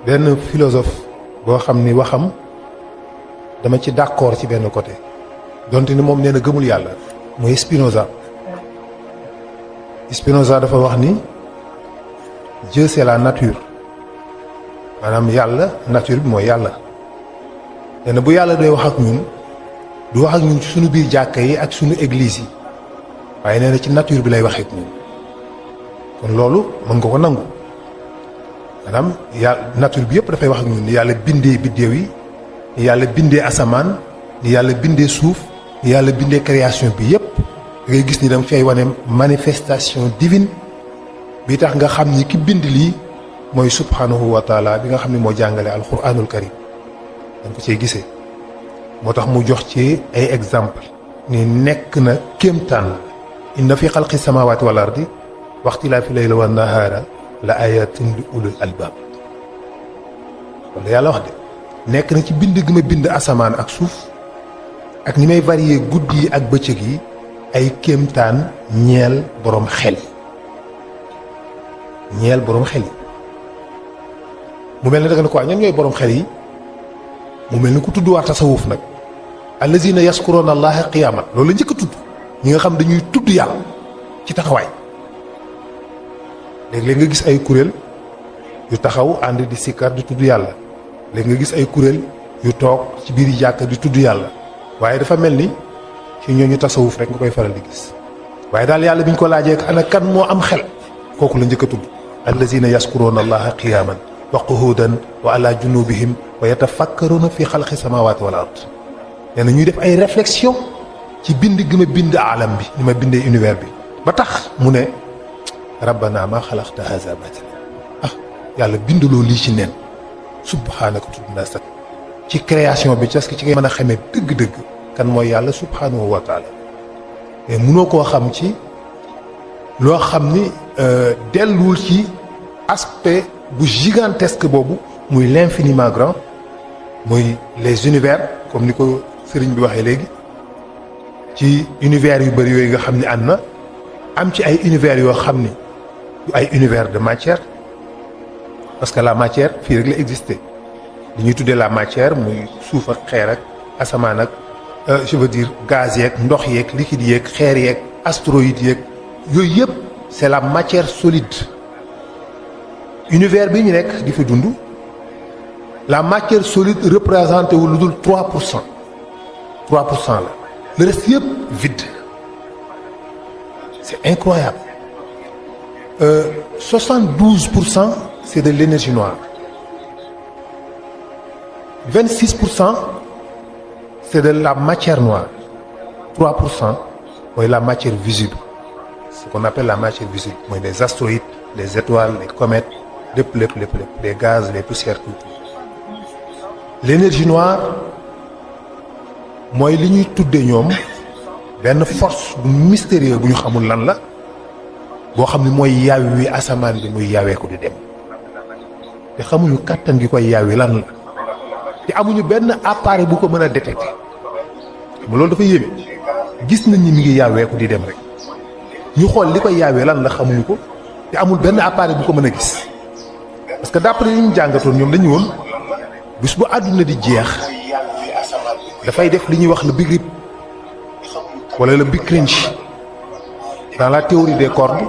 benn philosophe boo xam ni waxam dama ci d'accord ci benn côté donte ni moom nee na gëmul yàlla mooy Spinoza. Spinoza dafa wax ni Dieu c'est la nature maanaam yàlla nature bi mooy yàlla nee na bu yàlla doy wax ak ñun du wax ak ñun ci suñu biir jàkka yi ak suñu église yi waaye nee na ci nature bi lay wax ak ñun kon loolu mën nga ko nangu maanaam yàlla nature bi yëpp dafay wax ak ñun ni yàlla bindee biddéew yi ni yàlla bindee asamaan ni yàlla bindee suuf ni yàlla bindee création bi yëpp da ngay gis ni dama fay wane manifestation divine bi tax nga xam ni ki bind lii mooy subhanahu wa taala bi nga xam ne moo jàngale alquranul karim dañ ko cee gisee moo tax mu jox ci ay exemple ni nekk na kéemtaan inna fi xalqi samawati wal ardi waxtilaafi layla wa nahaara la ayatin li ulul albab wala yàlla wax de nekk na ci bind gi ma bind asamaan ak suuf ak ni may varier guddi yi ak bëccëg yi ay kéemtaan ñeel boroom xel yi ñeel boroom xel yi mu mel ne da nga ne ko ñan ñooy boroom xel yi mu mel ni ku tudd waa tasawuf nag allazina yaskuruna allaha qiyaman loolu la njëkk a tudd ñi nga xam dañuy tudd yàlla ci taxawaay léeg-léeg nga gis ay kuréel yu taxaw ànd di sikkar di tudd yàlla léegi nga gis ay kuréel yu toog ci biir jàkk di tudd yàlla waaye dafa mel ni ci ñooñu tasawuf rek nga koy faral di gis waaye daal yàlla bi ñu ko laajee ana kan moo am xel kooku la njëkk a tudd allazina yaskuruna allaha qiyaman wa qu'udan wa ala junubihim wa yatafakkaruna fi xalqi samawati wal ard nee na ñuy def ay réflexion ci bind gi ma bind alam bi ni ma bindee univers bi ba tax mu ne rabbana ma xalaqta haza batila yàlla binduloo lii ci nen subhanaka tudd naa sax ci création bi parce que ci ngay mën a xamee dëgg-dëgg kan mooy yàlla subhanahu wa taala mais munoo koo xam ci loo xam ni delluwul ci aspect bu gigantesque boobu muy l'infiniment grand muy les univers comme ni ko sëriñ bi waxee léegi ci univers yu bëri yooyu nga xam ni ànd na am ci ay univers yoo xam ni du ay univers de matière parce que la matière fii rek la existé li ñuy tuddee la matière muy suuf ak xeer ak asamaan ak je veux dire gaz yeeg ndox yeeg liquide yeeg xeer yeeg astéroïdes yeeg yooyu yëpp c'est la matière solide univers bi ñu nekk di fi dund la matière solide représenté wu lu dul 3% la le reste yëpp vide c'est incroyable 72% c'est de l'énergie noire 26% c'est de la matière noire 3% mooy la matière visible ce qu'on appelle la matière visible mooy les astéroïdes les étoiles les comètes lépp les gaz les poussières tout l'énergie noire mooy li ñuy tudde ñoom benn force bu mystérieux bu ñu xamul lan la boo xam ne mooy yaawi asamaan bi muy yaawee ko di dem te xamuñu kàttan gi koy yaawi lan la te amuñu benn appareil bu ko mën a détecter xam loolu dafa yéeme gis nañ ni mi ngi yaawee ko di dem rek ñu xool li koy yaawee lan la xamuñu ko te amul benn appareil bu ko mën a gis parce que d'après li ñu jàngatoon ñoom dañu woon bis bu àdduna di jeex dafay def li ñuy wax le big rip wala le big crunch dans la théorie des cordes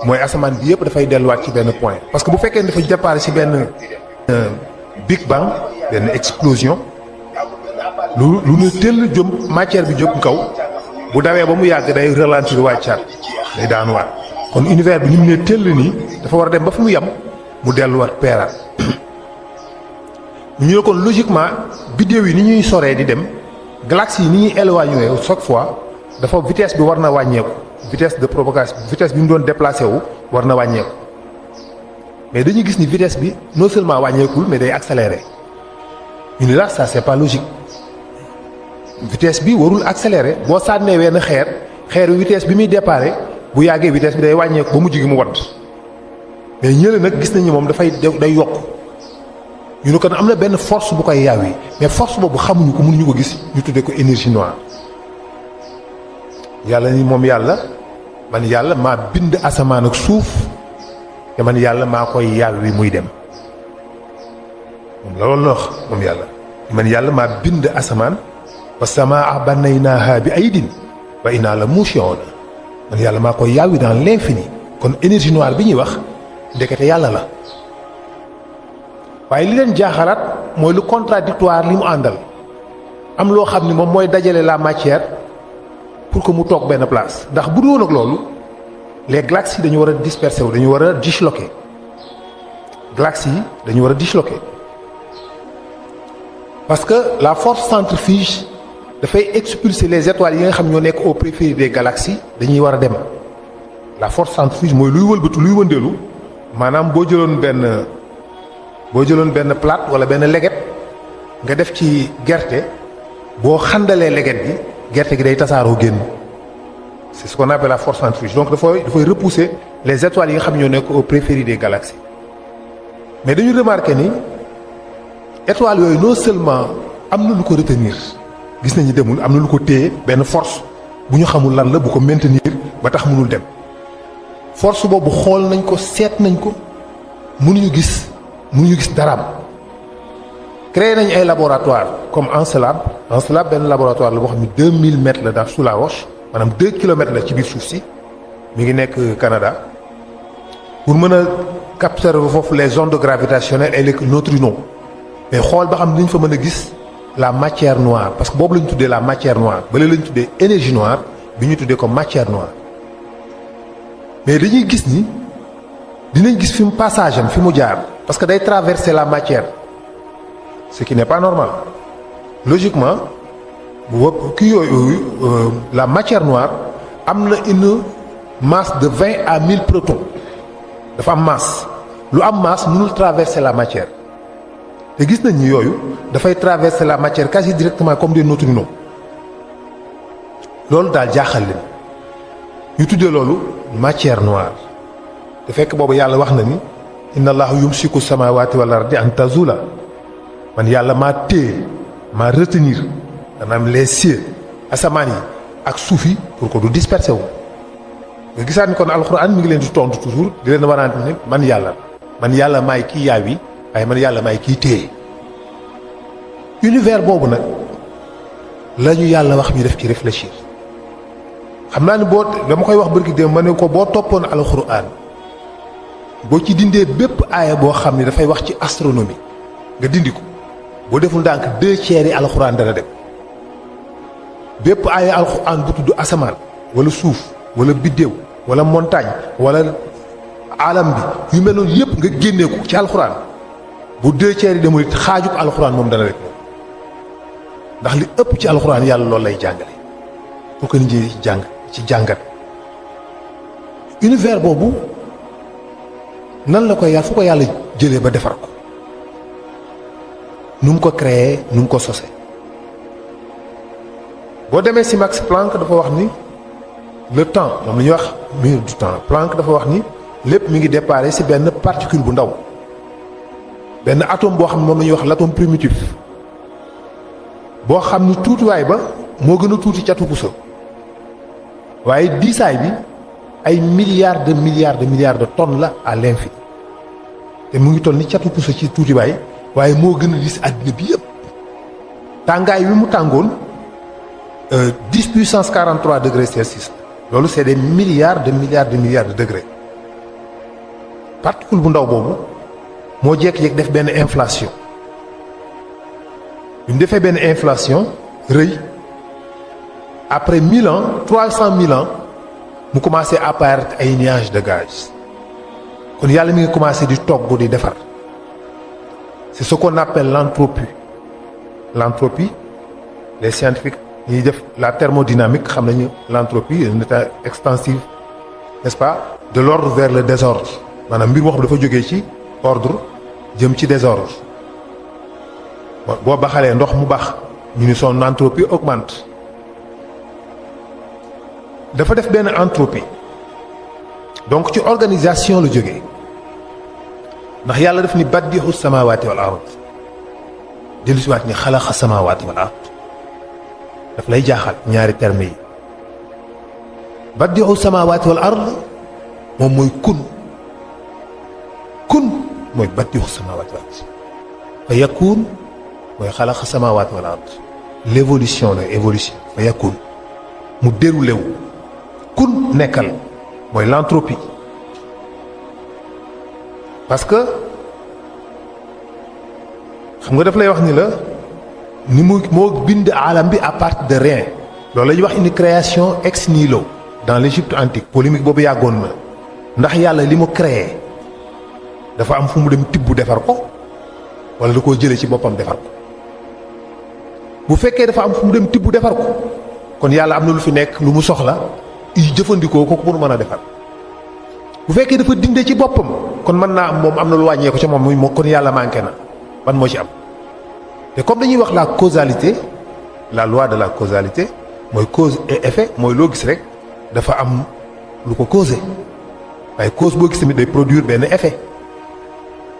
mooy asamaan bi yëpp dafay delluwaat ci benn point parce que bu fekkee dafa départ ci benn big bang benn explosion lu ne tëll jëm matière bi jóg kaw bu dawee ba mu yàgg day ralentir wàccaat day daanuwaat kon univers bi ni mu ne tëll nii dafa war a dem ba fu mu yem mu delluwaat peeraat ñu ne kon logiquement biddéew yi ni ñuy soree di dem galaxies yi ni ñuy éloigné chaque fois dafa vitesse bi war na wàññeeku vitesse de propagation vitesse bi mu doon déplacé wu war na wàññeeku mais dañuy gis ni vitesse bi non seulement wàññeekul mais day accéléré ñu ne la ça c'est pas logique vitesse bi warul accéléré boo sànnee wenn xeer vitesse bi muy déparé bu yàggee vitesse bi day wàññeeku ba mujj gi mu wadd mais ñële nag gis nañu moom dafay day yokk ñu ne kon am na benn force bu koy yaaw yi mais force boobu xamuñu ko mënuñu ko gis ñu tuddee ko énergie noire yàlla ni moom yàlla man yàlla maa bind asamaan ak suuf te man yàlla maa koy yaaw wi muy dem moom la loolu la wax moom yàlla man yàlla maa bind asamaan wa samaa banaynaaha bi aydin wa innaa la muusi'uun man yàlla maa koy yaawi dans l'infini kon énergie noire bi ñuy wax ndekete yàlla la waaye li leen jaaxalaat mooy lu contradictoire li mu àndal am loo xam ni moom mooy dajale la matière pour que mu toog benn place ndax bu dul woon ak loolu les galaxies yi dañu war a disperser wu dañu war a disloquer galaxies yi dañu war a disloquer parce que la force centrifuge dafay expulser les étoiles yi nga xam ñoo nekk au périphérie des galaxies dañuy war a dem la force centrifuge mooy luy wëlbatu luy wëndeelu maanaam boo jëloon benn plate wala benn leget nga def ci gerte boo xandalee leget gi gerte gi day tasaaroo génn c'est ce qu'on appelle la force centrifuge donc dafay repousser les étoiles yi nga xam ñoo nekk au périphérie des galaxies mais dañu remarquer ni étoiles yooyu non seulement am na lu ko retenir gis nañu demul am na lu ko téye benn force bu ñu xamul lan la bu ko maintenir ba tax mënul dem force boobu xool nañ ko seet nañ ko mënuñu gis daraam créé nañ ay laboratoire comme Encelade benn laboratoire la boo xam ne 2000 mètres la daal sous la roche maanaam 2 kilomètres la ci biir suuf si mi ngi nekk Canada pour mën a capter foofu les ondes gravitationnelles et les neutrinos mais xool ba xam ni ñu fa mën a gis la matière noire parce que boobu la ñu tuddee la matière noire bale la ñu tuddee énergie noire bi ñu tuddee ko matière noire mais dañuy gis ni dinañ gis fi mu passage am fi mu jaar parce que day traverser la matière ce qui n'est pas normal logiquement la matière noire am na une masse de 20 à 1000 protons dafa am masse lu am masse mënul traverser la matière te gis nañ ni yooyu dafay traverser la matière quasi directement comme des neutrinos loolu daal jaaxal leen ñu tuddee loolu matière noire te fekk boobu yàlla wax na ni inna allaha yumsiku samawati wal ardi an tazula man yàlla maa téye maa retenir maanaam les cieux asamaan yi ak suuf yi pour que du disperser wu nga gisaat ni kon alxuraan mi ngi leen di tontu toujours di leen warante ni man yàlla maay kii yaawi waaye man yàlla maay kii téye univers boobu nag la ñu yàlla wax ñu def ci réfléchir xam naa ni boo dama koy wax bërki dem ma ne ko boo toppoon alxuraan boo ci dindee bépp aaya boo xam ni dafay wax ci astronomie nga dindi ko boo deful ndànk 2/3 yi alxuraan dana dem bépp aaya alxuraan bu tudd asamaan wala suuf wala biddéew wala montagne wala alam bi yu mel noonu yëpp nga génnee ko ci alxuraan bu 2/3 yi demul it xaajub alxuraan moom dana rek ndax li ëpp ci alxuraan yàlla loolu lay jàngale pour que nit ñi ci jàngat univers boobu nan la ko yàlla fu ko yàlla jëlee ba defar ko nu mu ko créé nu mu ko sose boo demee ci Max Planck dafa wax ni le temps moom la ñuy wax minute du temps Planck dafa wax ni lépp mi ngi déparé ci benn particule bu ndaw benn atome boo xam ne moom la ñuy wax l'atome primitif boo xam ni tuutiwaay ba moo gën a tuuti catu puso waaye diisaay bi ay milliards de tonnes la à l'infini te mu ngi toll ni catu puso ci tuutiwaay waaye moo gën a diis àddina bi yëpp tàngaay bi mu tàngoon 10 puissance 43 degrés Celsius loolu c'est des milliards de degrés particule bu ndaw boobu moo jékki-jékki def benn inflation bi mu defee benn inflation rëy après 1000 ans 300 000 ans mu commencé apparaître ay nuages de gaz kon yàlla mi ngi commencé di togg di defar c'est ce qu'on appelle l'entropie les scientifiques ñuy def la thermodynamique xam nañu l'entropie un état extensif n'est-ce pas de l'ordre vers le désordre maanaam mbir moo xam dafa jógee ci ordre jëm ci désordre boo baxalee ndox mu bax ñu ni son entropie augmente dafa def benn entropie donc ci organisation la jógee ndax yàlla daf ni baddihu samawati wal ard dellu si waat ni xalaqa samawati wal ard daf lay jaaxal ñaari termes yi baddihu samawati wal ard moom mooy kun mooy baddihu samawati wal ard fa yakun mooy xalaqa samaawaati wal ard l'évolution la évolution fa yakun mu déroulé wu kun nekkal mooy l'entropie parce que xam nga daf lay wax ni la ni mu moo bind alam bi à partir de rien loolu la ñuy wax une création ex nihilo dans l'Égypte antique polémique boobu yàggoon na ndax yàlla li mu créé dafa am fu mu dem tibb defar ko wala da koo jëlee ci boppam defar ko bu fekkee dafa am fu mu dem tibb defar ko kon yàlla am na lu fi nekk lu mu soxla jëfandikoo ko pour mën a defar bu fekkee dafa dinde ci boppam kon mën naa am moom am na lu wàññee ko ca moom muy kon yàlla manqué na ban moo ci am te comme dañuy wax la causalité la loi de la causalité mooy cause et effet mooy loo gis rek dafa am lu ko causé waaye cause boo gis tamit day produire benn effet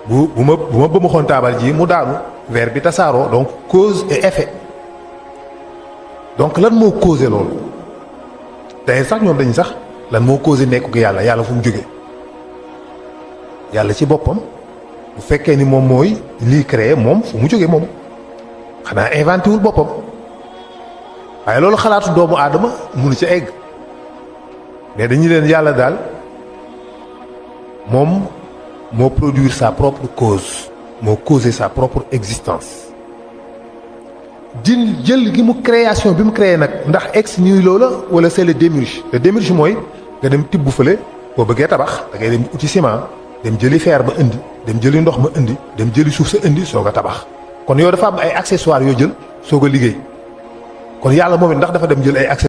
bu ma bëmaxoon taabal ji mu daanu verre bi tasaaroo donc cause et effet donc lan moo causé loolu tey sax ñoom dañu sax lan moo causé nekk yàlla yàlla fu mu jógee yàlla ci boppam bu fekkee ni moom mooy lii créé moom fu mu jógee moom xanaa inventé wul boppam waaye loolu xalaatu doomu aadama mënu ca egg mais dañu leen yàlla daal moom moo produire sa propre cause moo causé sa propre existence jël gi mu création bi mu créé nag ndax ex nihilo la wala c'est le démirage mooy nga dem tibb fële boo bëggee tabax da ngay dem uti ciment dem jëli fer ba indi dem jëli ndox ma indi dem jëli suuf sa indi soog a tabax kon yow dafa am ay accessoires yoo jël soog a liggéey kon yàlla moom it ndax dafa dem jël ay accessoires